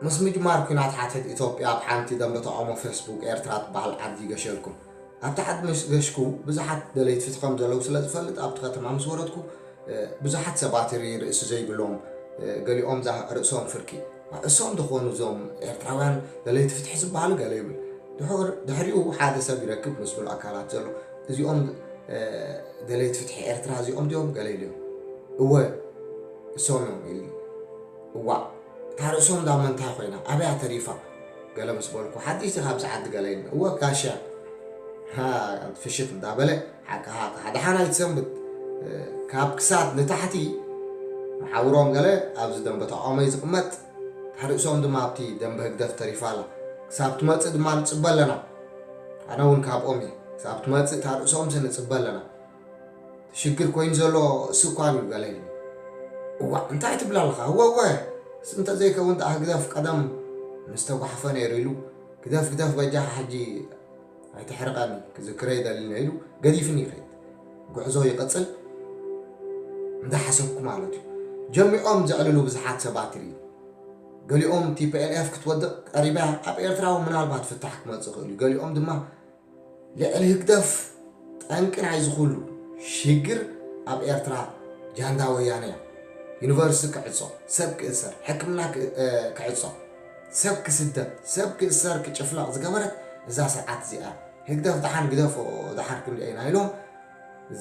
ምስ ምጅማር ኲናት ሓድሕድ ኢትዮጵያ ኣብ ሓንቲ ደንበ ተቓውሞ ፌስቡክ ኤርትራ ትበሃል ዓዲ ገሸልኩ። ኣብቲ ዓዲ ምስ ገሽኩ ብዙሓት ደለይቲ ፍትሒ ከም ዘለዉ ስለ ዝፈልጥ ኣብቲ ከተማ ምስ ወረድኩ ብዙሓት ሰባት ርእሲ ዘይብሎም ገሊኦም ርእሶም ፍርቂ እሶም ዝኾኑ እዞም ኤርትራውያን ደለይቲ ፍትሒ ዝበሃሉ ገለ ይብል። ድሕሪኡ ሓደ ሰብ ይረክብ ምስ ምሉእ ኣካላት ዘሎ እዚኦም ደለይቲ ፍትሒ ኤርትራ እዚኦም ድዮም ገለ ኢሉ እወ እሶም እዮም ኢሉ እዋእ እታ ርእሶም ዳመንታይ ኮይና ኣበያ ተሪፋ ገለ ምስ በልኩ ሓድሽቲ ካብዚ ዓዲ ገለ ኢሉ እወ ጋሻ ፍሽት እንዳበለ ሓቅኻ ደሓን ኣይትሰንብት ካብ ክሳድ ንታሕቲ መሓውሮም ገለ ኣብዚ ደንበ ተቃውሞይ ዝቕመጥ እታ ርእሶም ድማ ኣብቲ ደንበ ህግደፍ ተሪፋ ኣላ ክሳብ ትመፅእ ድማ ንፅበ ኣለና ኣነ እውን ካብኦም እየ ክሳብ ትመፅእ እታ ርእሶምሲ ንፅበ ኣለና ሽግር ኮይኑ ዘሎ እሱ እኳ እዩ ገለ ኢሉ እዋ እንታይ ትብል ኣለኻ እወ እወ እሱ እንተዘይከውን ደኣ ህግደፍ ቀደም ምስተጓሕፈ ነይሩ ኢሉ ግደፍ ግደፍ በጃኻ ሕጂ ኣይተሕርቐኒ ክዝክረ ይደሊ ኢሉ ገዲፍኒ ይኸይድ ጉዕዞ ይቕፅል እንዳሓሰብኩ ማለት እዩ ጀሚዖም ዘዕልሉ ብዙሓት ሰባት ይርኢ ገሊኦም ቲፒኤልኤፍ ክትወድቕ ቀሪባ ኣብ ኤርትራ እውን ምናልባት ፍታሕ ክመፅእ ይኽእል እዩ ገሊኦም ድማ ልዕሊ ህግደፍ ጠንቂ ናይ ዝኹሉ ሽግር ኣብ ኤርትራ ጃንዳ ወያነ እያ ዩኒቨርሲቲ ክዕጾ ሰብ ክእሰር ሕክምና ክዕጾ ሰብ ክስደድ ሰብ ክእሰር ክጭፍለቕ ዝገበረት እዛ ስርዓት እዚኣ ህግደፍ ደሓን ግደፎ ደሓር ክንደኤና ኢሎም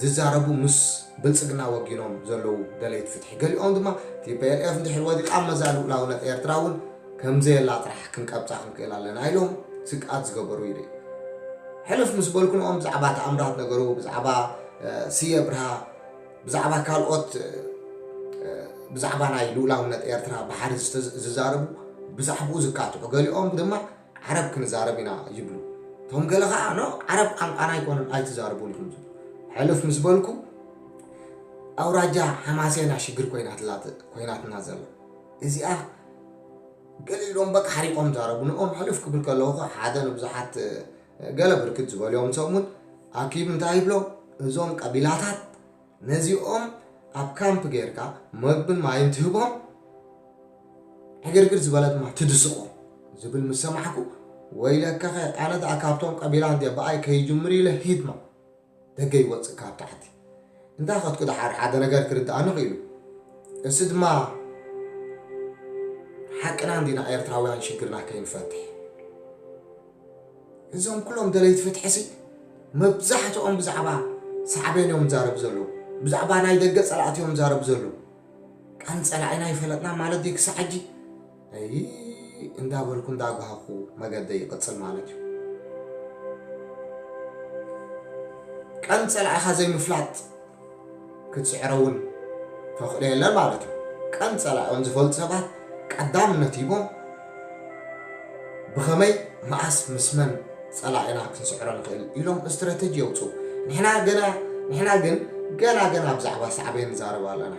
ዝዛረቡ ምስ ብልጽግና ወጊኖም ዘለዉ ደለይቲ ፍትሒ ገሊኦም ድማ ቲፒኤልኤፍ እንድሕር ወዲቓ መዛ ልኡላውነት ኤርትራ እውን ከምዘየላ ጥራሕ ክንቀብጻ ክንክእል ኣለና ኢሎም ስግኣት ዝገበሩ ይርኢ ሕልፍ ምስ በልኩ ንኦም ብዛዕባ ተኣምራት ነገሩ ብዛዕባ ስየ ብርሃ ብዛዕባ ካልኦት ብዛዕባ ናይ ልኡላውነት ኤርትራ ባሕሪ ዝዛረቡ ብዛዕባኡ ዝካትዑ ገሊኦም ድማ ዓረብ ክንዛረብ ኢና ይብሉ እቶም ገለ ከዓ ኖ ዓረብ ቋንቋና ኣይኮነን ኣይትዛረቡን ኢኹም ዝብሉ ሕልፍ ምስ በልኩ ኣውራጃ ሓማሴና ሽግር ኮይናትና ዘላ እዚኣ ገለ ኢሎም በቃ ሓሪቆም ዛረቡ ንኦም ሕልፍ ክብል ከለኹ ሓደ ንብዙሓት ገለ ብርክት ዝበልዮም ሰሙን ኣኪብ እንታይ ይብሎም እዞም ቀቢላታት ነዚኦም ኣብ ካምፕ ጌርካ መግብን ማይን ትህቦም ዕግርግር ዝበለ ድማ ትድስቆ ዝብል ምስ ሰማዕኩ ወይለከኸ ኣነ ደኣ ካብቶም ቀቢላ እንደ ብኣይ ከይጅምር ኢለ ሂድማ ደገ ይወፅእ ካብ ታሕቲ እንዳ ኸትኩ ደሓር ሓደ ነገር ክርድኣኒ ክኢሉ እሱ ድማ ሓቅና እንዲና ኤርትራውያን ሽግርና ከይንፈትሕ እዞም ኩሎም ደለይቲ ፍትሕሲ መብዛሕትኦም ብዛዕባ ሳዕቤን እዮም ዛረቡ ዘለዉ ብዛዕባ ናይ ደገ ፀላእቲ እዮም ዛረቡ ዘለዉ ቀን ፀላኢና ይፈለጥና ማለት ድዩ ክሳዕ ሕጂ ኣይ እንዳበልኩ እንዳጓሃኩ መገደይ ይቕፅል ማለት እዩ ቀን ፀላኢኻ ዘይምፍላጥ ክትስዕሮ እውን ፈኽዶ የለን ማለት እዩ ቀን ፀላኢኦም ዝፈልጡ ሰባት ቀዳምነት ሂቦም ብኸመይ መኣስ ምስ መን ፀላኢና ክንስዕሮ ንኽእል ኢሎም ስትራተጂ የውፅኡ ንሕና ገና ንሕና ግን ገና ገና ብዛዕባ ሳዕቤን ንዛረብ ኣለና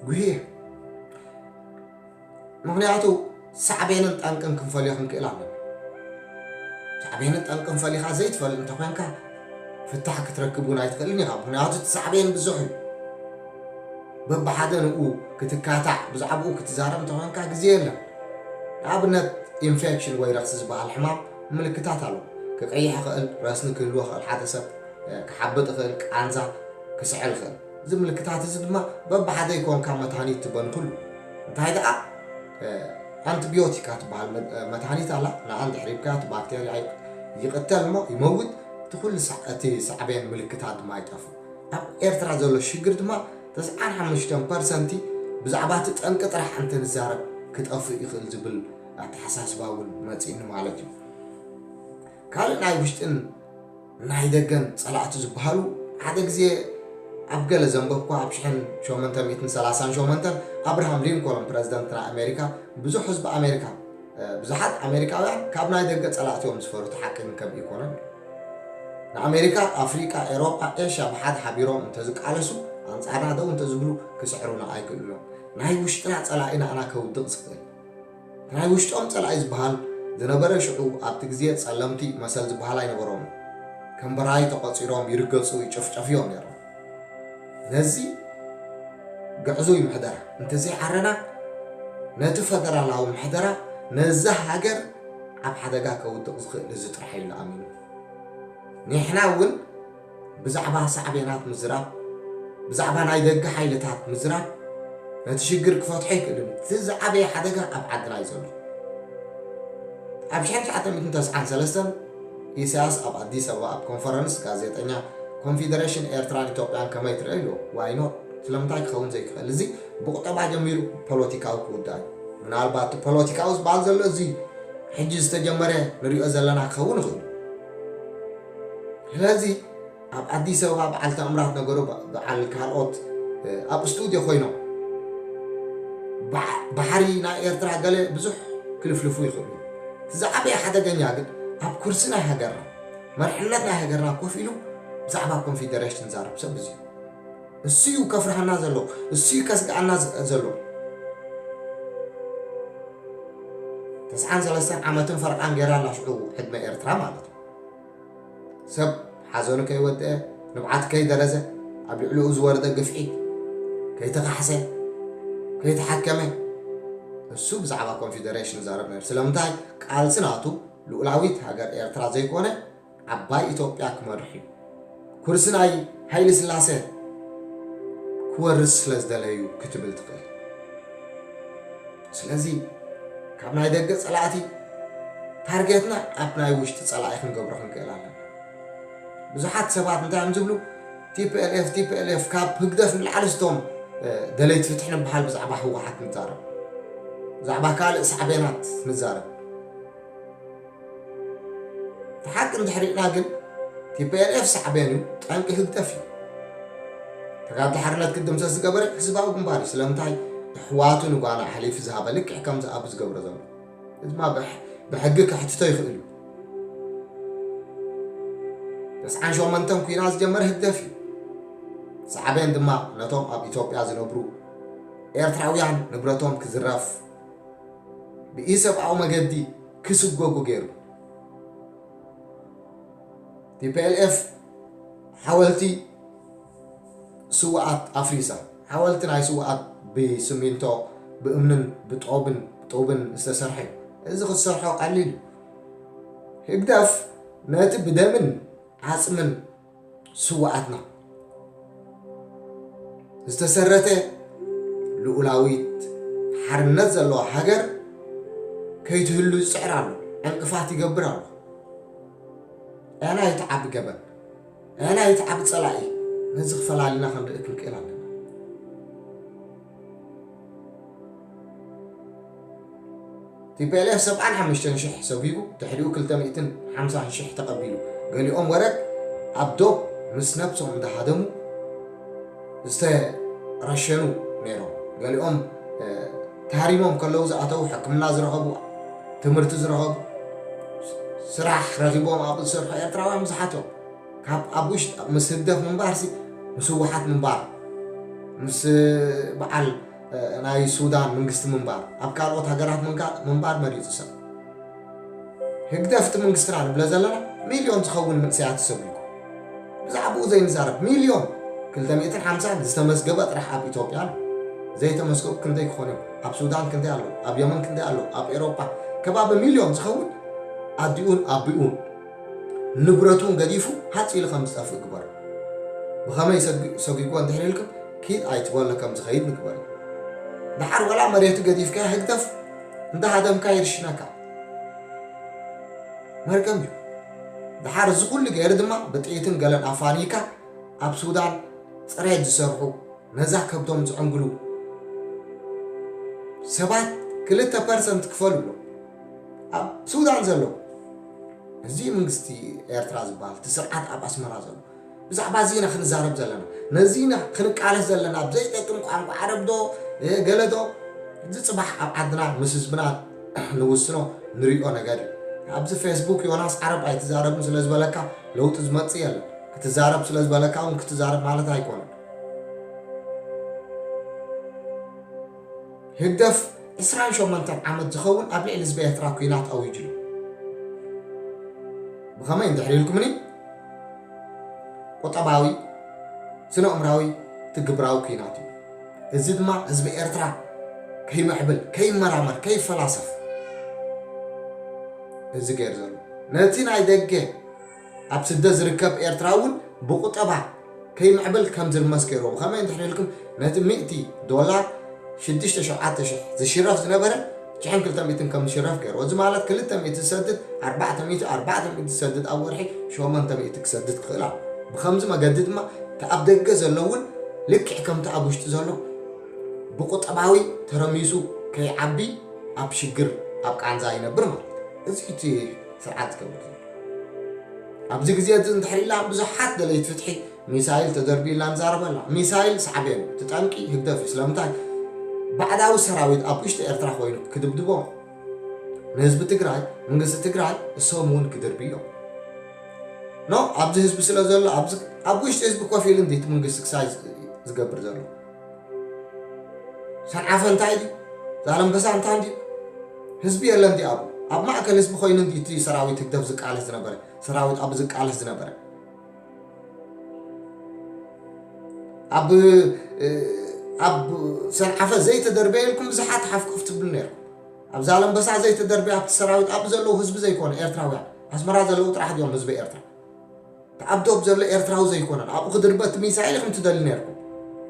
ጉህየ ምኽንያቱ ሳዕቤንን ጠንቅን ክንፈልዮ ክንክእል ኣለና ሳዕቤንን ጠንቅን ፈሊኻ ዘይትፈልጥ እንተኮንካ ፍታሕ ክትረክብ እውን ኣይትኽእልን ኢኻ ምክንያቱ እቲ ሳዕቤን ብዙሕ እዩ በብሓደ ንኡ ክትካታዕ ብዛዕባኡ ክትዛረብ እንተኮንካ ግዜ የለን ንኣብነት ኢንፌክሽን ወይ ረክሲ ዝበሃል ሕማም ምልክታት ኣለዎ ክቀይሕ ይኽእል ረስኒ ክህልዎ ይኽእል ሓደ ሰብ ክሓብጥ ይኽእል ቃንዛ ክስዕል ይኽእል እዚ ምልክታት እዚ ድማ በብሓደ ይኮንካ መድሃኒት ትበን ኩሉ እንታይ ደኣ ኣንቲቢዮቲካ ትበሃል መድሃኒት ኣላ ንኣ እንድሕር ሂብካ እቲ ባክቴርያ ይቕተል እሞ ይመውት እቲ ኩሉ እቲ ሳዕቤን ምልክታት ድማ ይጠፍእ ኣብ ኤርትራ ዘሎ ሽግር ድማ ተስዓን ሓሙሽተን ፐርሰንቲ ብዛዕባ እቲ ጠንቂ ጥራሕ እንተንዛረብ ክጠፍእ ይኽእል ዝብል ኣተሓሳስባ እውን መፂእኒ ማለት እዩ ካልእ ናይ ውሽጥን ናይ ደገን ጸላእቲ ዝበሃሉ ሓደ ግዜ ኣብ ገለ ዘንበብኳ ኣብ ሽሕን ሸሞንተ ሚእትን ሰላሳን ሸሞንተን ኣብርሃም ሊንኮሎን ፕረዚደንት ናይ ኣሜሪካ ብዙሕ ህዝቢ ኣሜሪካ ብዙሓት ኣሜሪካውያን ካብ ናይ ደገ ጸላእቲ እዮም ዝፈሩ እቲ ሓቂ ግን ከምኡ ይኮነን ንኣሜሪካ ኣፍሪቃ ኤሮጳ ኤሽያ ብሓደ ሓቢሮም እንተዝቃለሱ ኣንጻርና ደው እንተዝብሉ ክስዕሩና ኣይክእሉን ናይ ውሽጥና ጸላኢ ንኣና ከውድቕ ዝኽእል ናይ ውሽጦም ጸላኢ ዝበሃል ዝነበረ ሽዑ ኣብቲ ግዜ ጸለምቲ መሰል ዝበሃል ኣይነበሮምን ከም በራይ ተቖጺሮም ይርገጹ ይጭፍጨፉ እዮም ነይሮም ነዚ ግዕዙይ ምሕደራ እንተዘይዓረና ነቲ ፈደራላዊ ምሕደራ ነዛ ሃገር ኣብ ሓደጋ ከውድቕ ዝኽእል እዚ ጥራሕ እዩ ኣሚኑ። ንሕና እውን ብዛዕባ ሳዕቤናት ምዝራብ፣ ብዛዕባ ናይ ደገ ሓይልታት ምዝራብ ነቲ ሽግር ክፈትሖ ኣይክእልን። እቲ ዝዓበየ ሓደጋ ኣብ ዓድና እዩ ዘሎ። ኣብ ሽሕን ትሽዓተ ሚእትን ተስዓን ሰለስተን ኢሳያስ ኣብ ኣዲስ ኣበባ ኣብ ኮንፈረንስ ጋዜጠኛ ኮንፌደሬሽን ኤርትራን ኢትዮጵያን ከመይ ትርኢ ኢሉ። ዋይኖት ስለምንታይ ክኸውን ዘይክእል? እዚ ብቁጠባ ጀሚሩ ፖለቲካዊ ክውዳእ እዩ። ምናልባት እቲ ፖለቲካዊ ዝበሃል ዘሎ እዚ ሕጂ ዝተጀመረ ንሪኦ ዘለና ክኸውን ይኽእል። ስለዚ ኣብ ኣዲስ ኣበባ በዓል ተኣምራት ነገሩ፣ በዓል ካልኦት ኣብ ስቱድዮ ኮይኖም ባሕሪ ናይ ኤርትራ ገለ ብዙሕ ክልፍልፉ ይኽእሉ። እቲ ዝዓበየ ሓደገኛ ግን ኣብ ኩርሲ ናይ ሃገርና፣ መርሕነት ናይ ሃገርና ኮፍ ኢሉ ብዛዕባ ኮንፌደሬሽን ዛረብ ሰብ እዚ እሱ እዩ ከፍርሃና ዘሎ፣ እሱ እዩ ከስግኣና ዘሎ። ተስዓን ሰለስተን ዓመትን ፈረቓን ጌራ ኣላ ሽዑ ዕድመ ኤርትራ ማለት እዩ። ሰብ ሓዘኑ ከይወደአ፣ ንብዓት ከይደረዘ፣ ኣብ ልዕሊኡ ዝወረደ ግፍዒ ከይተኻሕሰ፣ ከይተሓከመ፣ እሱ ብዛዕባ ኮንፌደሬሽን ይዛረብ ነይሩ። ስለምንታይ? ቃልሲ ናቱ ልኡላዊት ሃገር ኤርትራ ዘይኮነ ዓባይ ኢትዮጵያ ክመርሕ እዩ። ኩርሲ ናይ ሃይለ ስላሴ ክወርስ ስለ ዝደለዩ ክትብል ትኽእል። ስለዚ ካብ ናይ ደገ ጸላእቲ ታርጌትና ኣብ ናይ ውሽጢ ጸላኢ ክንገብሮ ክንክእል ኣለና። ብዙሓት ሰባት እንታይ እዮም ዝብሉ? ቲ ፒ ኤል ኤፍ፣ ቲ ፒ ኤል ኤፍ ካብ ህግደፍ ንላዕሊ ስቶም ደለይቲ ፍትሒ ንበሃል ብዛዕባ ህወሓት ንዛረብ፣ ብዛዕባ ካልእ ሳዕቤናት ንዛረብ። እቲ ሓቂ እንድሕሪና ግን ቲ ፒ ኤል ኤፍ ሳዕቤን እዩ፣ ጠንቂ ህግደፍ እዩ። ተጋድሎ ሓርነት ክድምሰስ ዝገበረ ህዝባዊ ግንባር እዩ። ስለምንታይ? ኣሕዋቱ ንጓና ሓሊፉ ዝሃበ ልክዕ ከምዚ ኣብ ዝገብሮ ዘሎ። እዚ ድማ ብሕ-፣ ብሕጊ ከሕትቶ ይኽእል እዩ። ተስዓን ሸሞንተን ኩናት ዝጀመረ ህግደፍ እዩ። ሳዕቤን ድማ ነቶም ኣብ ኢትዮጵያ ዝነብሩ ኤርትራውያን ንብረቶም ክዝረፍ፣ ብኢሰብኣዊ መገዲ ክስጎጉ ገይሩ። ቲ ፒ ኤል ኤፍ ሓወልቲ ስውኣት ኣፍሪሳ። ሓወልቲ ናይ ስውኣት ብስሚንቶ፣ ብእምንን ብጦብን፣ ብጡብን ዝተሰርሐ እዩ። እዚ ክትሰርሖ ቀሊል እዩ። ህግደፍ ነቲ ብደምን ዓጽምን ስውኣትና ዝተሰረተ ልኡላዊት ሓርነት ዘለዋ ሃገር ከይትህሉ ይጽዕር ኣሎ፣ ዕንቅፋት ይገብር ኣሎ። ኣየናይ እቲ ዓቢ ገበን? ኣየናይ እቲ ዓቢ ጸላኢ? ነዚ ክፈላሊና ክንርኢ ክንክእል ኣለና። ቲ ፒ ኤል ኤፍ ሰብዓን ሓሙሽተን ሽሕ ሰጒጉ፣ ድሕሪኡ ክልተ ሚእትን ሓምሳን ሽሕ ተቐቢሉ። ገሊኦም ወረግ ኣብ ዶብ ምስ ነብሶም እንዳሃደሙ ዝተረሸኑ ነይሮም። ገሊኦም፣ እ፣ ተሃሪሞም ከለዉ ዝኣተዉ፣ ሕክምና ዝረኸቡ፣ ትምህርቲ ዝረኸቡ፣ ስራሕ ረኺቦም ኣብኡ ዝሰርሑ ኤርትራውያን ብዙሓት እዮም። ካብ ኣብ ውሽጢ ምስ ህግደፍ ምንባርሲ፣ ምስ ህወሓት ምንባር፣ ምስ በዓል፣ እ፣ ናይ ሱዳን መንግስቲ ምንባር፣ ኣብ ካልኦት ሃገራት ምንጋ-፣ ምንባር መሪጹ ሰብ። ህግደፍ እቲ መንግስትና ንብሎ ዘለና ሚልዮን ዝኸውን መንእሰያት ተሰጒጉ። ብዛዕባኡ ዘይንዛረብ ሚልዮን ክልተ ሚእትን ሓምሳን ዝተመዝገበ ጥራሕ ኣብ ኢትዮጵያ ኣሎ። ዘይተመዝገቡ ክንደይ ክኾኑ እዮም? ኣብ ሱዳን ክንደይ ኣለዉ? ኣብ የመን ክንደይ ኣለዉ? ኣብ ኤውሮጳ ከባቢ ሚልዮን ዝኸውን ኣዲኡን ኣቢኡን ንብረቱን ገዲፉ ሃጽ ኢሉ ከም ዝጠፍእ ግበሩ። ብኸመይ ሰግ-፣ ሰጒግዎ እንድሕር ኢልኩም ኪድ ኣይትበሎ ከም ዝኸይድ ንግበሩ። ደሓር ወላ መሬቱ ገዲፍካ ህግደፍ እንዳሃደምካ ይርሽነካ። መርገም እዩ። ደሓር እዚ ኩሉ ገይሩ ድማ ብጥይትን ገለን ኣፋኒካ ኣብ ሱዳን ጽሬት ዝሰርሑ ነዛ ከብዶም ዝዕንግሉ ሰባት ክልተ ፐርሰንት ክፈሉ ኣሎ። ኣብ ሱዳን ዘለዉ እዚ መንግስቲ ኤርትራ ዝበሃል እቲ ስርዓት ኣብ ኣስመራ ዘሎ ብዛዕባ እዚ ኢና ክንዛረብ ዘለና። ነዚ ኢና ክንቃለስ ዘለና። ኣብ ዘይጠቅም ቋንቋ ዓረብ ዶ፣ እ፣ ገለ ዶ፣ እዚ ጽባሕ ኣብ ዓድና ምስ ህዝብና ንውስኖ ንሪኦ ነገር እዩ። ኣብዚ ፌስቡክ ዮናስ ዓረብ ኣይትዛረብን ስለ ዝበለካ ለውጢ ዝመጽእ የለን። ክትዛረብ ስለ ዝበለካ እውን ክትዛረብ ማለት ኣይኮነን። ህግደፍ ዕስራን ሸሞንተን ዓመት ዝኸውን ኣብ ልዕሊ ህዝቢ ኤርትራ ኲናት ኣዊጁ ኣሎ። ብኸመይ እንድሕር ኢልኩምኒ፣ ቁጠባዊ፣ ስነ-ኣእምራዊ፣ ትግብራዊ ኲናት እዩ። እዚ ድማ ህዝቢ ኤርትራ ከይምዕብል፣ ከይመራመር፣ ከይፈላሰፍ፣ እዚ ገይሩ ዘሎ። ነቲ ናይ ደገ ኣብ ስደት ዝርከብ ኤርትራ እውን ብቁጠባ ከይምዕብል ከም ዝልመስ ገይርዎ። ብኸመይ እንድሕር ኢልኩም፣ ነቲ ሚእቲ ዶላር ሽዱሽተ ሸውዓተ ሽሕ ዝሽረፍ ዝነበረ ትሽዓን ክልተ ሚእትን ከም ዝሽረፍ ገይርዎ። እዚ ማለት ክልተ ሚእቲ ዝሰድድ ኣርባዕተ ሚእቲ፣ ኣርባዕተ ሚእቲ ዝሰድድ ኣብ ወርሒ ሸሞንተ ሚእቲ ክሰድድ ክኽእል ኣሎ። ብኸምዚ መገዲ ድማ እቲ ኣብ ደገ ዘሎ እውን ልክዕ ከምቲ ኣብ ውሽጢ ዘሎ ብቁጠባዊ ተረሚሱ ከይዓቢ ኣብ ሽግር ኣብ ቃንዛ ይነብር ማለት እዩ። እዚ እቲ ስርዓት ዝገብር ዘሎ። ኣብዚ ግዜ እዚ እንድሕር ኢልና ብዙሓት ደለይቲ ፍትሒ ሚሳይል ተደርብዩላ ንዛረበላ። ሚሳይል ሳዕቤን እቲ ጠንቂ ህግደፍ እዩ። ስለምንታይ? ባዕዳዊ ሰራዊት ኣብ ውሽጢ ኤርትራ ኮይኑ ክድብድቦ ንህዝቢ ትግራይ፣ መንግስቲ ትግራይ እሶም እውን ክድርብዮም። ኖ ኣብዚ ህዝቢ ስለ ዘሎ ኣብዚ ኣብ ውሽጢ ህዝቢ ኮፍ ኢሉ እንዲ እቲ መንግስቲ ክሳይ ዝገብር ዘሎ። ሰንዓፈ እንታይ ድዩ? ዛላምበሳ እንታይ ድዩ? ህዝቢ የለን ድዩ ኣብኡ? ኣብ ማእከል ህዝቢ ኮይኑ እንዲ እቲ ሰራዊት ህግደፍ ዝቃለስ ዝነበረ፣ ሰራዊት ኣብ ዝቃለስ ዝነበረ። ኣብ ኣብ ሰንዓፈ ዘይተደርበየልኩም ብዙሓት ሓፍኮፍ ትብሉ ነርኩም። ኣብ ዛላምበሳ ዘይተደርበየ ኣብቲ ሰራዊት ኣብ ዘለዉ ህዝቢ ዘይኮነ ኤርትራውያን ኣስመራ ዘለዉ ጥራሕ ድዮም ህዝቢ ኤርትራ? ተኣብ ዶብ ዘሎ ኤርትራዊ ዘይኮነን ኣብኡ ክድርበ እቲ ሚሳይል ኢኹም ትደሊ ነርኩም።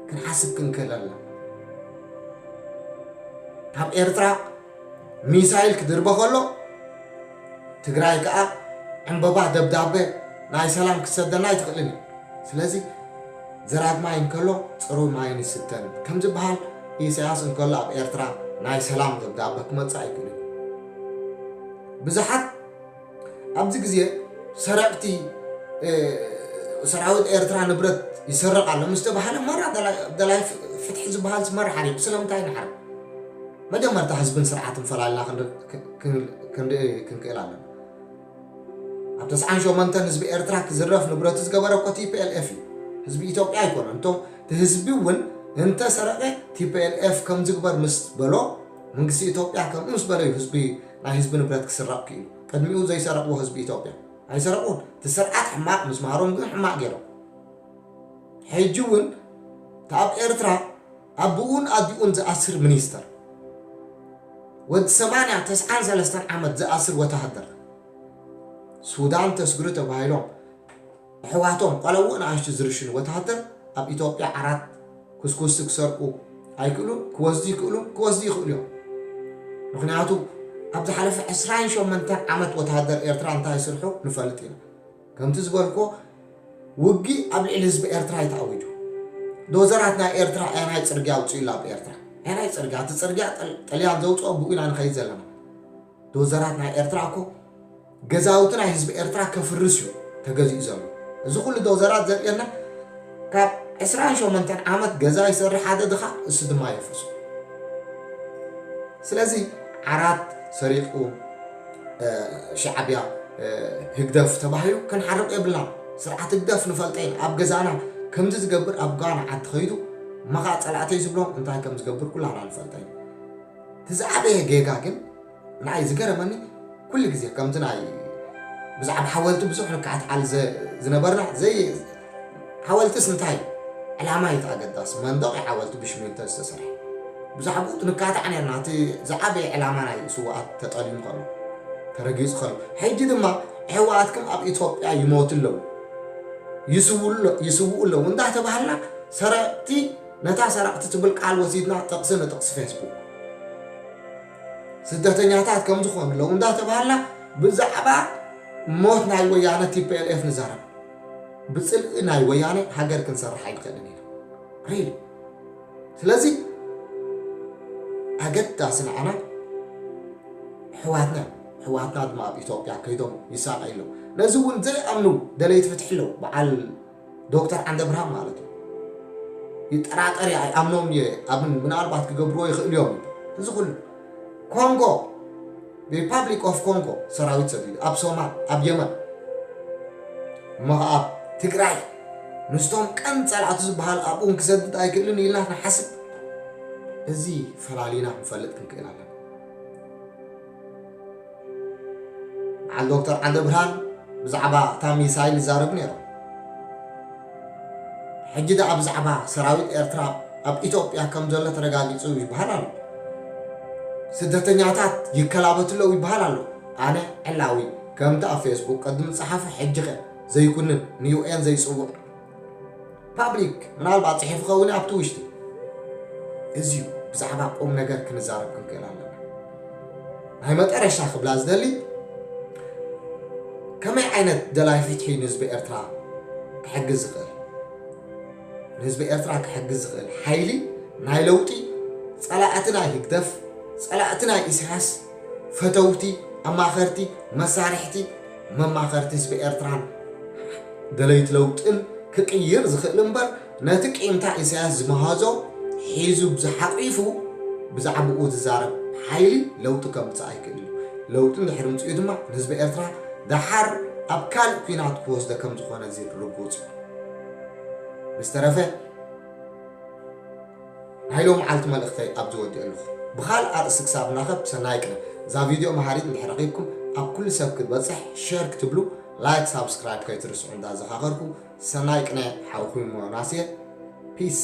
ክንሓስብ ክንክእል ኣለና። ካብ ኤርትራ ሚሳይል ክድርበ ከሎ ትግራይ ከኣ ዕምበባ ደብዳበ ናይ ሰላም ክትሰደና ኣይትኽእልን እዩ። ስለዚ ዘራግ ማይ እንከሎ ጽሩይ ማይን ይስተን ከም ዝበሃል ኢሳያስ እንከሎ ኣብ ኤርትራ ናይ ሰላም ደብዳበ ክመጽእ ኣይክእልን። ብዙሓት ኣብዚ ግዜ ሰረቕቲ ሰራዊት ኤርትራ ንብረት ይሰርቕ ኣሎ ምስ ተባሃለ ማራ ደላይ ፍትሒ ዝበሃል መራ ሓሪቑ። ስለምንታይ ንሓርቕ? መጀመርታ ህዝብን ስርዓትን ፈላልና ክንርኢ ክንክእል ኣለና። ኣብ ተስዓን ሸሞንተን ህዝቢ ኤርትራ ክዝረፍ ንብረቱ ዝገበረ እኮ ቲፒኤልኤፍ እዩ። ህዝቢ ኢትዮጵያ ኣይኮነን። እቶም እቲ ህዝቢ እውን እንተሰረቐ ቲፒኤልኤፍ ከም ዝግበር ምስ በሎ መንግስቲ ኢትዮጵያ ከምኡ ምስ በለ እዩ ህዝቢ ናይ ህዝቢ ንብረት ክስረቕ ክኢሉ። ቅድሚኡ ዘይሰረቕዎ ህዝቢ ኢትዮጵያ ኣይሰረቑን። እቲ ስርዓት ሕማቕ ምስ መሃሮም ግን ሕማቕ ገይሮም። ሕጂ እውን እቲ ኣብ ኤርትራ ኣቦኡን ኣዲኡን ዝኣስር ሚኒስተር፣ ወዲ ሰማንያ ተስዓን ሰለስተን ዓመት ዝኣስር ወተሃደር ሱዳን ተስግሩ ተባሂሎም ኣሕዋቶም ቆለውኡ ንኣሽቱ ዝርሽኑ ወተሃደር ኣብ ኢትዮጵያ ዓራት ኩስኩስቲ ክሰርቁ ኣይክእሉን። ክወስዱ ይክእሉን ክወስዱ ይኽእሉ እዮም። ምክንያቱ ኣብ ዝሓለፈ ዕስራን ሸሞንተን ዓመት ወተሃደር ኤርትራ እንታይ ስርሑ ንፈልጥ ኢና። ከምቲ ዝበልኮ ውግእ ኣብ ልዕሊ ህዝቢ ኤርትራ እዩ ተኣዊጁ። ዶዘራት ናይ ኤርትራ ኣየናይ ጽርግያ ኣውፅኡላ ኣብ ኤርትራ? ኣየናይ ጽርግያ? እቲ ጽርግያ ጠል- ጠልያን ዘውፅኦ ብኡ ኢና ንኸይድ ዘለና። ዶዘራት ናይ ኤርትራ እኮ ገዛውቲ ናይ ህዝቢ ኤርትራ ከፍርስ እዩ ተገዚኡ ዘሎ። እዚ ኩሉ ዶዘራት ዘርእየና ካብ ዕስራን ሸሞንተን ዓመት ገዛ ይሰርሕ ሓደ ድኻ እሱ ድማ የፍርሱ። ስለዚ ዓራት ሰሪቑ ሻዕብያ ህግደፍ ተባሂሉ ክንሓርቕ የብልናን። ስርዓት ህግደፍ ንፈልጠ ኢና። ኣብ ገዛና ከምዚ ዝገብር ኣብ ጓና ዓዲ ኸይዱ መኻ ጸላእተይ ዝብሎም እንታይ ከም ዝገብር ኩላና ንፈልጠ ኢና። እቲ ዝዓበየ ጌጋ ግን ንዓይ ዝገረመኒ ኩሉ ግዜ ከምዚ ናይ ብዛዕባ ሓወልቲ ብዙሕ ንካዕትዓል ዝነበርና ዘይ ሓወልትስ እንታይ ዕላማ እዩ ኣገዳሲ መንደቕ ሓወልቲ ብሽሚንቶ ዝተሰርሐ ብዛዕባኡ ንካታዕ ነርና እቲ ዝዓበየ ዕላማ ናይ ስውኣት ተጠሊሙ ከሎ ተረጊጹ ከሎ ሕጂ ድማ ሕወሓትኩም ኣብ ኢትዮጵያ ይሞቱ ኣለዉ ይስውኡ ኣለዉ እንዳተባሃልና ሰረቕቲ ነታ ሰረቕቲ ትብል ቃል ወሲድና ጥቕሲ ንጥቕሲ ፌስቡክ ስደተኛታት ከም ዝኾኑ ኣለዉ እንዳተባሃልና ብዛዕባ ሞት ናይ ወያነ ቲፒኤልኤፍ ንዛረብ ብፅልኢ ናይ ወያነ ሃገር ክንሰርሕ ኣይንኽእልን ኢና ሪሊ ስለዚ ኣገዳሲ ንዓና ሕዋትና ሕዋትና ድማ ኣብ ኢትዮጵያ ከይዶም ይሳቀዩ ኣለዉ ነዚ እውን ዘይኣምኑ ደለይቲ ፍትሒ ኣለዉ በዓል ዶክተር ዓንደብርሃን ማለት እዩ ይጠራጠር እየ ኣይኣምኖም እየ ኣብን ምናልባት ክገብርዎ ይኽእሉ እዮም እዚ ኩሉ ኮንጎ ሪፓብሊክ ኦፍ ኮንጎ ሰራዊት ሰዲዱ ኣብ ሶማል ኣብ የመን እሞ ኣብ ትግራይ ምስቶም ቀን ጸላእቱ ዝበሃል ኣብኡን ክሰድድ ኣይክእልን ኢልና ንሓስብ እዚ ፈላሊና ክንፈልጥ ክንክእል ኣለና በዓል ዶክተር ዓንደብርሃን ብዛዕባ እታ ሚሳይል ይዛረቡ ነይሮም ሕጂ ደኣ ብዛዕባ ሰራዊት ኤርትራ ኣብ ኢትዮጵያ ከም ዘሎ ተረጋጊጹ ይበሃል ኣሎ ስደተኛታት ይከላበቱ ኣለዉ ይበሃል ኣሎ ኣነ ዕላዊ ከምቲ ኣብ ፌስቡክ ቅድሚ ዝጸሓፈ ሕጂ ከ ዘይኩንን ንዩኤን ዘይጽውዕ ፓብሊክ ምናልባት ጽሒፉ ኸውን ኣብቲ ውሽጢ። እዚዩ ብዛዕባ ቁም ነገር ክንዛረብ ክንክእል ኣለና። ናይ መጠረሻ ክብላ ዝደሊ ከመይ ዓይነት ደላይ ፍትሒ ንህዝቢ ኤርትራ ክሕግዝ ዝኽእል ንህዝቢ ኤርትራ ክሕግዝ ዝኽእል ሓይሊ ናይ ለውጢ ጸላእቲ ናይ ህግደፍ ጸላእቲ ናይ ኢሳያስ ፈተውቲ ኣማኸርቲ መሳርሕቲ መማኸርቲ ህዝቢ ኤርትራን ደለይቲ ለውጥን ክቅይር ዝኽእል እምበር ነቲ ቂምታ ኢሳያስ ዝመሃዞ ሒዙ ብዝሓቂፉ ብዛዕባኡ ዝዛረብ ሓይሊ ለውጢ ከምጽእ ኣይክእል እዩ። ለውጢ እንድሕር ምጽኡ ድማ ንህዝቢ ኤርትራ ደሓር ኣብ ካልእ ኲናት ክወስዶ ከም ዝኾነ እዚ ርጉጽ እዩ። ብዝተረፈ ናይ ሎም ዓልቲ መልእኽተይ ኣብዚ ወዲኦ ኣለኹ። ብኻልእ ኣርእስቲ ክሳብ ናኸብ ሰናይ ቅነ። እዛ ቪድዮ መሃሪት እንድሕር ረኺብኩም ኣብ ኩሉ ሰብ ክትበጽሕ ሸር ክትብሉ ላይክ ሳብስክራይብ ከይትርስዑ እንዳዘኻኸርኩ ሰናይ ቅነ ሓውኹም ዮናስ እየ። ፒስ።